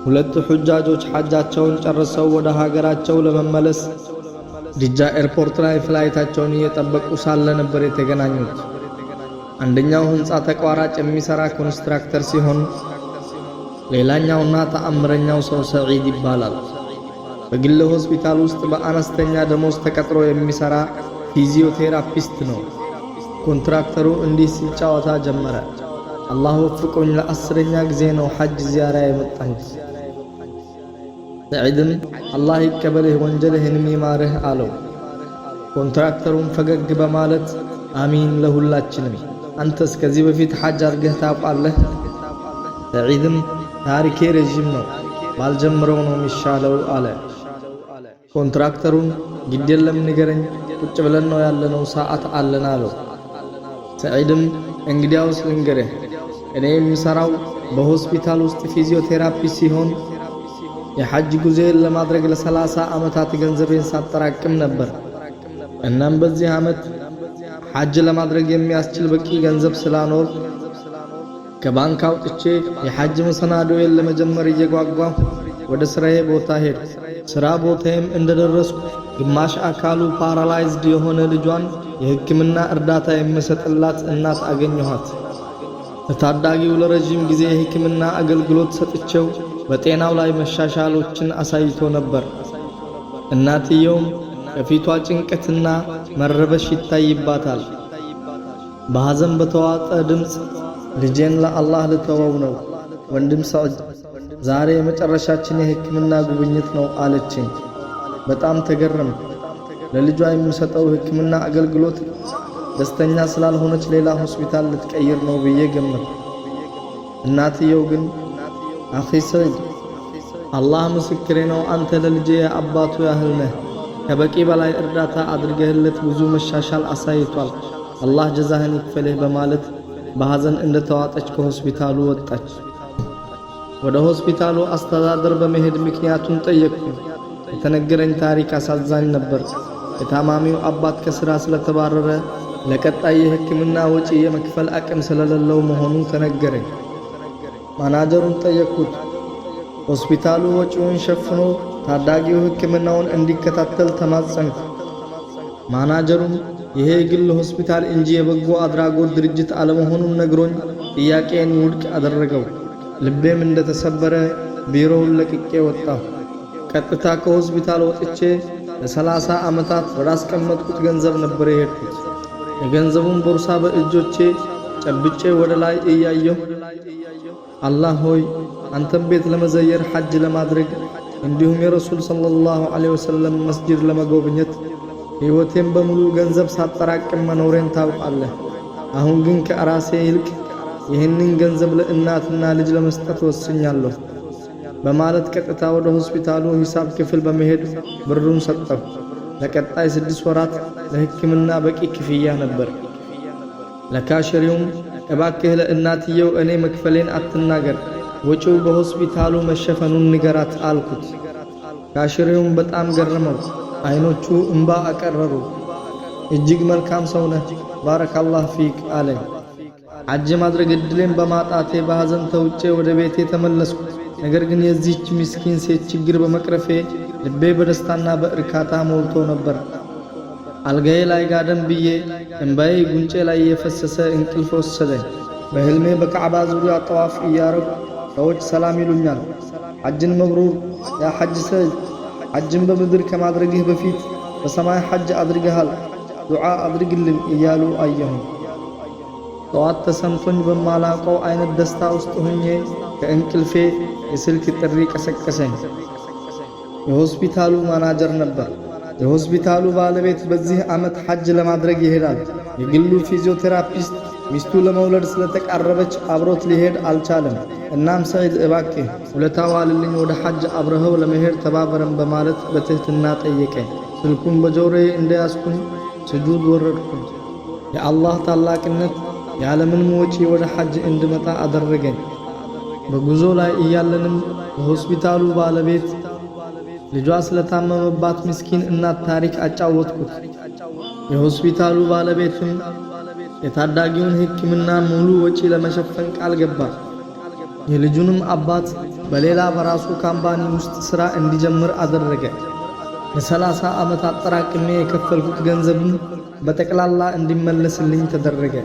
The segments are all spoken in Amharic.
ሁለት ሑጃጆች ሐጃቸውን ጨርሰው ወደ ሀገራቸው ለመመለስ ጅዳ ኤርፖርት ላይ flight ኣቸውን እየጠበቁ ሳለ ነበር የተገናኙት። አንደኛው ህንፃ ተቋራጭ የሚሰራ ኮንስትራክተር ሲሆን ሌላኛውና ተአምረኛው ሰው ሰዒድ ይባላል። በግል ሆስፒታል ውስጥ በአነስተኛ ደሞዝ ተቀጥሮ የሚሰራ ፊዚዮቴራፒስት ነው። ኮንትራክተሩ እንዲህ ሲል ጨዋታ ጀመረ። አላህ ወፍቆኝ ለ10ኛ ጊዜ ነው ሐጅ ዚያራ የመጣሁት። ሰዒድም አላህ ይቀበልህ ወንጀልህንም ይማርህ አለው። ኮንትራክተሩም ፈገግ በማለት አሚን ለሁላችንም፣ አንተስ ከዚህ በፊት ሐጅ አድርገህ ታውቃለህ? ሰዒድም ታሪኬ ረዥም ነው፣ ባልጀምረው ነው የሚሻለው አለ። ኮንትራክተሩን ግድ የለም ንገረኝ፣ ቁጭ ብለን ነው ያለነው፣ ሰዓት አለን አለው። ሰዒድም እንግዲያውስ ልንገርህ፣ እኔ የምሰራው በሆስፒታል ውስጥ ፊዚዮቴራፒ ሲሆን የሐጅ ጉዞዬን ለማድረግ ለ30 ዓመታት ገንዘቤን ሳጠራቅም ነበር። እናም በዚህ ዓመት ሐጅ ለማድረግ የሚያስችል በቂ ገንዘብ ስላኖር ከባንክ አውጥቼ የሐጅ መሰናዶዬን ለመጀመር እየጓጓሁ ወደ ስራዬ ቦታ ሄድኩ። ስራ ቦታዬም እንደደረስኩ ግማሽ አካሉ paralyzed የሆነ ልጇን የሕክምና እርዳታ የምሰጥላት እናት አገኘኋት። ለታዳጊው ለረዥም ጊዜ የሕክምና አገልግሎት ሰጥቼው በጤናው ላይ መሻሻሎችን አሳይቶ ነበር። እናትየውም ከፊቷ ጭንቀትና መረበሽ ይታይባታል። በሐዘን በተዋጠ ድምፅ ልጄን ለአላህ ልተወው ነው ወንድም ሰዒድ፣ ዛሬ የመጨረሻችን የሕክምና ጉብኝት ነው አለችኝ። በጣም ተገረምኩ። ለልጇ የሚሰጠው ሕክምና አገልግሎት ደስተኛ ስላልሆነች ሌላ ሆስፒታል ልትቀይር ነው ብዬ ገመትኩ። እናትየው ግን አኺ ሰዒድ፣ አላህ ምስክሬ ነው፣ አንተ ለልጄ የአባቱ ያህል ነህ። ከበቂ በላይ እርዳታ አድርገህለት ብዙ መሻሻል አሳይቷል። አላህ ጀዛህን ይክፈልህ በማለት በሐዘን እንደተዋጠች ከሆስፒታሉ ወጣች። ወደ ሆስፒታሉ አስተዳደር በመሄድ ምክንያቱን ጠየቅኩ። የተነገረኝ ታሪክ አሳዛኝ ነበር። የታማሚው አባት ከስራ ስለተባረረ ለቀጣይ የሕክምና ወጪ የመክፈል አቅም ስለሌለው መሆኑ ተነገረኝ። ማናጀሩን ጠየቅኩት። ሆስፒታሉ ወጪውን ሸፍኖ ታዳጊው ሕክምናውን እንዲከታተል ተማጸንኩ። ማናጀሩም ይሄ የግል ሆስፒታል እንጂ የበጎ አድራጎት ድርጅት አለመሆኑን ነግሮኝ ጥያቄን ውድቅ አደረገው። ልቤም እንደተሰበረ ቢሮውን ለቅቄ ወጣሁ። ቀጥታ ከሆስፒታል ወጥቼ ለ30 ዓመታት ወዳስቀመጥኩት ገንዘብ ነበር የሄድኩት። የገንዘቡን ቦርሳ በእጆቼ ጨብጬ ወደ ላይ እያየሁ አላህ ሆይ፣ አንተን ቤት ለመዘየር፣ ሐጅ ለማድረግ እንዲሁም የረሱል ሰለላሁ ዐለይሂ ወሰለም መስጂድ ለመጎብኘት ሕይወቴን በሙሉ ገንዘብ ሳጠራቅም መኖሬን ታውቃለህ። አሁን ግን ከራሴ ይልቅ ይህንን ገንዘብ ለእናትና ልጅ ለመስጠት ወስኛለሁ በማለት ቀጥታ ወደ ሆስፒታሉ ሂሳብ ክፍል በመሄድ ብሩን ሰጠሁ። ለቀጣይ 6 ወራት ለሕክምና በቂ ክፍያ ነበር። ለካሽሪውም እባክህ ለእናትየው እኔ መክፈሌን አትናገር፣ ወጪው በሆስፒታሉ መሸፈኑን ንገራት አልኩት። ካሽሪውም በጣም ገረመው፣ አይኖቹ እንባ አቀረሩ። እጅግ መልካም ሰው ነህ፣ ባረካላህ ፊክ አለኝ። ሐጅ ማድረግ እድሌን በማጣቴ በሐዘን ተውጬ ወደ ቤቴ ተመለስኩ። ነገር ግን የዚህች ምስኪን ሴት ችግር በመቅረፌ ልቤ በደስታና በእርካታ ሞልቶ ነበር። አልጋዬ ላይ ጋደም ብዬ እንባዬ ጉንጬ ላይ የፈሰሰ እንቅልፍ ወሰደኝ። በህልሜ በካዕባ ዙሪያ ጠዋፍ እያረኩ ሰዎች ሰላም ይሉኛል። ሐጅን መብሩር ያ ሐጅ ሰዒድ፣ ሐጅን በምድር ከማድረግህ በፊት በሰማይ ሐጅ አድርገሃል፣ ዱዓ አድርግልን እያሉ አየሁኝ። ጠዋት ተሰምቶኝ በማላውቀው አይነት ደስታ ውስጥ ሆኜ ከእንቅልፌ የስልክ ጥሪ ቀሰቀሰኝ። የሆስፒታሉ ማናጀር ነበር። የሆስፒታሉ ባለቤት በዚህ ዓመት ሐጅ ለማድረግ ይሄዳል። የግሉ ፊዚዮቴራፒስት ሚስቱ ለመውለድ ስለተቃረበች አብሮት ሊሄድ አልቻለም። እናም ሰዒድ እባክህ ውለታ ዋልልኝ፣ ወደ ሐጅ አብረኸው ለመሄድ ተባበረን በማለት በትህትና ጠየቀኝ። ስልኩን በጆሮዬ እንደያዝኩኝ ስጁድ ወረድኩኝ። የአላህ ታላቅነት ያለምንም ወጪ ወደ ሐጅ እንድመጣ አደረገኝ። በጉዞ ላይ እያለንም የሆስፒታሉ ባለቤት ልጇ ስለታመመባት ምስኪን እናት ታሪክ አጫወትኩት። የሆስፒታሉ ባለቤትም የታዳጊውን ሕክምና ሙሉ ወጪ ለመሸፈን ቃል ገባ። የልጁንም አባት በሌላ በራሱ company ውስጥ ሥራ እንዲጀምር አደረገ። ለ30 ዓመት አጠራቅሜ የከፈልኩት ገንዘብም በጠቅላላ እንዲመለስልኝ ተደረገ።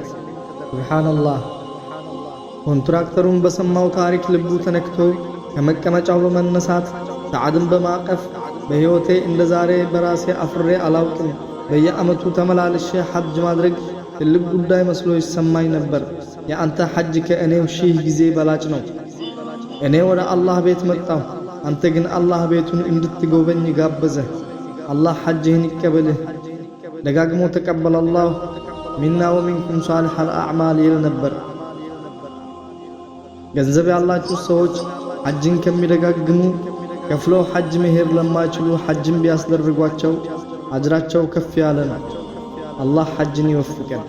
ሱብሓነላህ። ኮንትራክተሩን በሰማው ታሪክ ልቡ ተነክቶ ከመቀመጫው በመነሳት ሰዓድን በማቀፍ በሕይወቴ እንደ ዛሬ በራሴ አፍሬ አላውቅም። በየዓመቱ ተመላልሼ ሐጅ ማድረግ ትልቅ ጉዳይ መስሎ ይሰማኝ ነበር። የአንተ ሐጅ ከእኔው 1000 ጊዜ በላጭ ነው። እኔ ወደ አላህ ቤት መጣሁ፣ አንተ ግን አላህ ቤቱን እንድትጎበኝ ጋበዘህ። አላህ ሐጅህን ይቀበልህ። ደጋግሞ تقبل الله منا ومنكم صالح الأعمال ይል ነበር። ገንዘብ ያላችሁ ሰዎች ሐጅን ከሚደጋግሙ ከፍለው ሐጅ መሄድ ለማይችሉ ሐጅን ቢያስደርጓቸው አጅራቸው ከፍ ያለ ነው። አላህ ሐጅን ይወፍቀን።